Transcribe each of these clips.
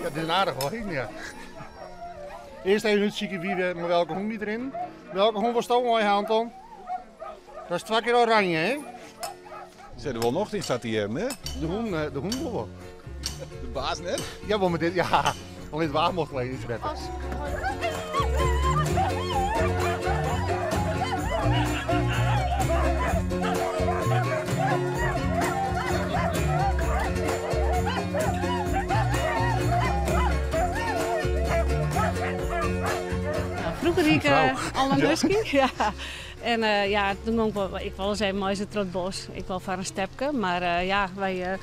Ja, dit is in aardich wein, ja. Earst even útsykje wie mei welke hûn dy deryn. Welke hûn wolsto mei ha, Anton? Dat is twa kear oranje, hè? Se der wol nocht yn sa't dy hearren, hè? De hûn, eh, de hûn wol wol. De baas net? Ja, wol met dit, ja. Al dit waar mocht wel iets better. Froeger hie ik al in husky. Ja. En ja, toen gong ik wol, ik wol ris even mei se troch it bosk. Ik wol foar in stepke, mar ja, wy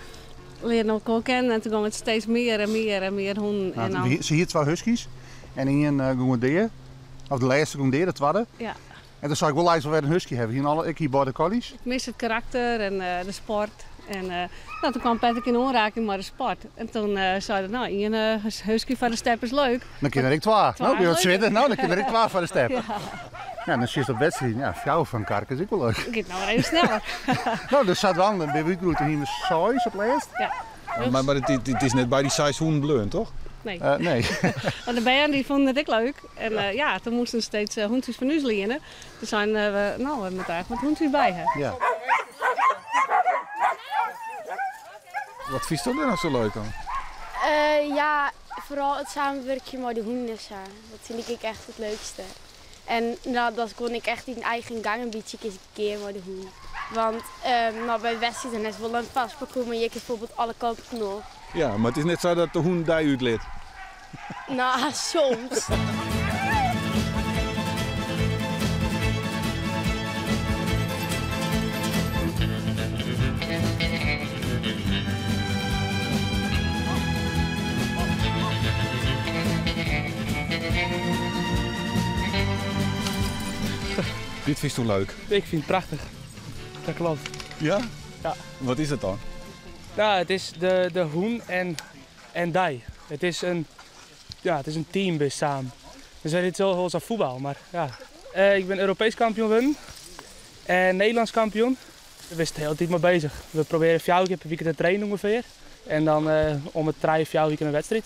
learden elkoar kennen en toen gong it steeds mear en mear en mear hûnen. En dan... Se hie twa huskies en ien gong dea. Of de lêste gong dea, de twadde. Ja. En toen sei ik wol eins wol wer in husky hawwe. Hiene alle, ik hie border collies. Ik mis it karakter en de sport. En no, toen kwam Patrick yn oanraking mei de sport. En toen sei er, no, ien husky foar de step is leuk. Dan kin der ek twa. Twa No, bin is wat swierder. leuker. No, dan kin der ek twa foar de step. Ja. Ja, dan sjogge op wedstriden. Ja, fjouwer foar in karke is ek wol leuk. Giet no wer even sneller. No, dus sadwaande binne we útgroeid. Toen hiene we seis op lêst. Ja. Mar it is net by dy seis hûnen bleaun, toch? Nee. Nee. Want de bern die fûnen it ek leuk. En ja, toen moasten se steeds hûntsjes fan ús liene. Toen seinen we, no, we moatte eigentlik wat hûntsjes by ha. Ja. Wat fynsto der no sa leuk oan? Ja, foaral it samenwurkjen mei de hûnen en sa. Dat fyn ik echt it leukste. En no, dat kon ik echt dyn eigen gang in bytsje gean mei de hûn. Want no, by wedstriden is wol in fast parcours, mar hjir kinst bijvoorbeeld alle kanten op. Ja, mar it is net sa dat de hûn dy útlit. No, soms. Dit fynsto leuk? Ik fyn it prachtich. Dat klopt. Ja? Ja. Wat is dat dan? Nou, it is de hûn en dy. It is in, ja, it is in teambist samen. Dus it is wol sa fuotbal, mar ja. Ik bin Europeesk kampioen wurden en Nederlânsk kampioen. We binne de hiele tiid mei bezich. We probearje fjouwer kear per wike te trainen ûngefear. En dan om de trije, fjouwer wiken in wedstriid.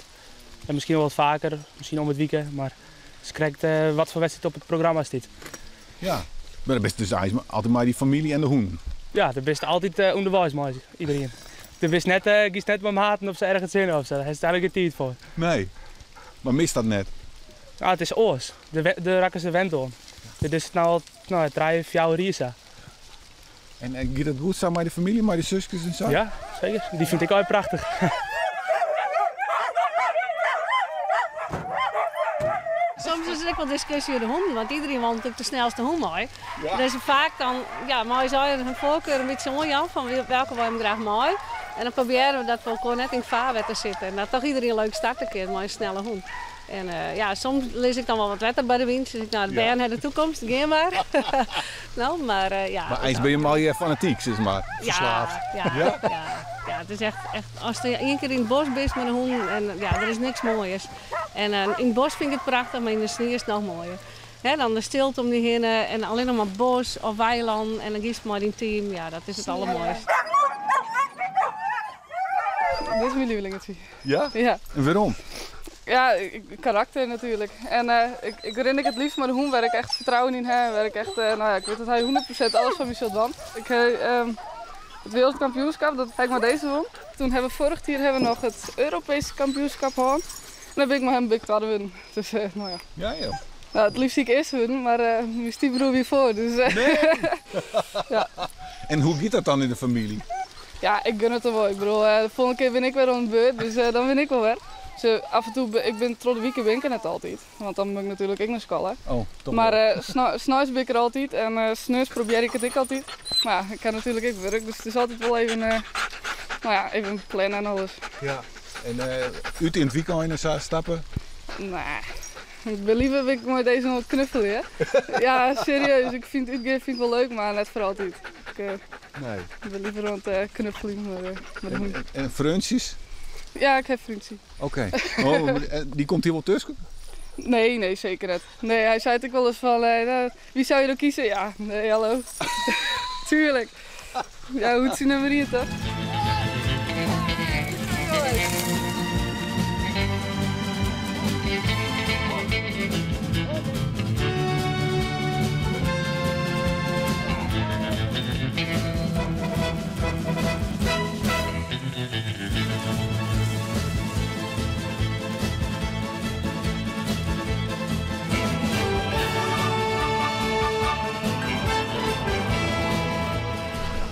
En miskien wol wat faker, miskien om it wike, mar it is krekt wat foar wedstriid op it programma stiet. Ja, mar dan bist dus eins altyd mei dy famylje en de hûnen? Ja, dan bist altyd ûnderweis mei iderien. Do bist net, giest net mei maten of sa ergens hinne of sa, dêr hast eigenlik gjin tiid foar. Nee, mar mist dat net? Ah, it is oars. Dêr rakkest der wend oan. Dit is no al, no, trije, fjouwer jier sa. En giet dat goed sa mei de famylje, mei de suskes en sa? Ja, seker. Dy fynt ik allegear prachtich. Soms is der ek wol diskusje oer de hûnen, want iderien wol natuerlik de snelste hûn mei. Dus faak dan, ja, meie se allegear hun foarkeur in bytsje oanjaan fan welke wol jim graach mei. En dan probearje we dat we elkoar net yn it faarwetter sitte en dat toch iderien leuk starte kin mei in snelle hûn. En ja, soms lis ik dan wol wat wetter by de wyn. Sis ik, no, de bern ha de toekomst, gean mar. No, mar ja. Mar eins binne jim allegear fanatyk, sis mar. Ferslaafd. Ja, ja, ja. Ja, it is echt, echt, ast ien kear yn it bosk bist mei de hûnen en ja, der is niks moaiers. En yn it bosk fyn ik it prachtich, mar yn de snie is it noch moaier. Hè, dan de stilte om dy hinne en allinnich mar bosk of weilân en dan giest mei dyn team. Ja, dat is it allermoaiste. Dit is myn leavelingertsje. Ja? Ja. En wêrom? Ja, karakter natuerlik. En ik rin ek it leafst mei de hûn wêr't ik echt fertrouwen yn ha. Wêr't ik echt, no ja, ik wit dat hy 100% alles foar my sil dwaan. Ik ha it wereldkampioenskap, dat ha ik mei dizze wûn. Toen ha we foarich jier ha we noch it Europeesk kampioenskap hân. En dêr bin ik mei him bin ik twadde wurden. Dus no ja. Ja, joh. No, it leafst hie ik earste wurden, mar myn styfbroer wie foar, dus ja. En hoe giet dat dan yn de famylje? Ja, ik gun it him wol. Ik bedoel, de folgjende kear bin ik wer oan de beurt, dus dan win ik wol wer. Dus af en toe, ik bin troch de wike bin ik der net altyd, want dan moat ik natuerlik ek nei skoalle. Oh, toch Mar wol. sneins bin ik der altyd en sneons probearje ik it ek altyd. Mar ja, ik ha natuerlik ek wurk, dus it is altyd wol even, no ja, even plannen en alles. Ja, en út yn it wykein en sa stappen? Nee, ik bin liever bin ik mei dizze oan it knuffeljen. Ja, serieus, ik fyn it útgean fyn ik wol leuk, mar net foar altyd. Ik Nee. Ik bin liever oan it knuffeljen mei de hûn. En freontsjes? Ja, ik ha freontsje. Oké. Oh, dy komt hjir wol tusken? Nee, nee, seker net. Nee, hy seit ek wolris fan, wie sou je dan kieze? Ja, nee, hallo. Tuurlijk. Ja, hoe nummer ien toch?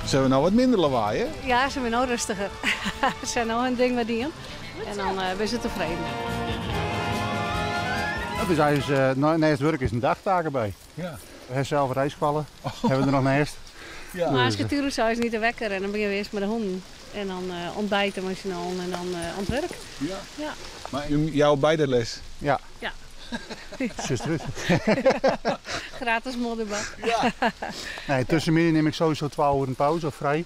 Ze hebben nou wat minder lawaai, hè? Ja, ze zijn nou rustiger. Ze zijn nou hun ding met die. En dan ben ze tevreden. Het is eigenlijk, naast werk is een dagtaak erbij. Ja. We hebben zelf rijstkwallen. Hebben we er nog naast. Ja. Maar als ik het uur is niet de wekker en dan ben je weer eens met de honden. En dan ontbijten met z'n allen en dan aan het werk. Ja. Ja. Maar jou bij de les? Ja. Ja. Zuster. Gratis modderbak. Ja. Nee, tussenmiddag neem ik sowieso 12 uur een pauze of vrij.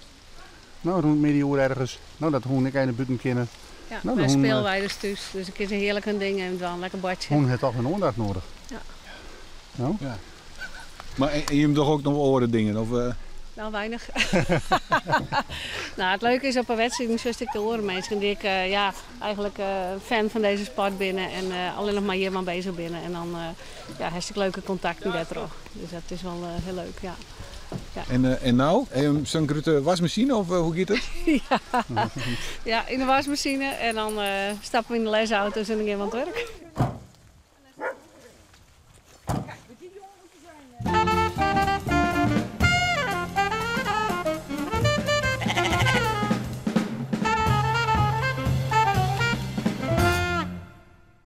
Nou, rond midden uur ergens. Nou, dat hoen ik een buiten kennen. Ja, Nou, wij de hoen, spelen wij dus thuis. Dus ik is een heerlijk een ding en dan lekker badje. Hoen heeft toch een aandacht nodig. Ja. Nou? Ja. Maar en je hebt toch ook nog oren dingen? Of? Nou, weinig. Nou, het leuke is op een wedstrijd, zoals ik de oren mensen die ik eigenlijk fan van deze sport binnen en alleen nog maar hiermee bezig binnen. En dan ja, hartstikke leuke contacten daar terug. Dus dat is wel heel leuk, ja. Ja. En nou? Heb je zo'n grote wasmachine of hoe gaat het? Ja. Ja, in de wasmachine en dan stappen we in de lesauto's en dan gaan we aan het werk.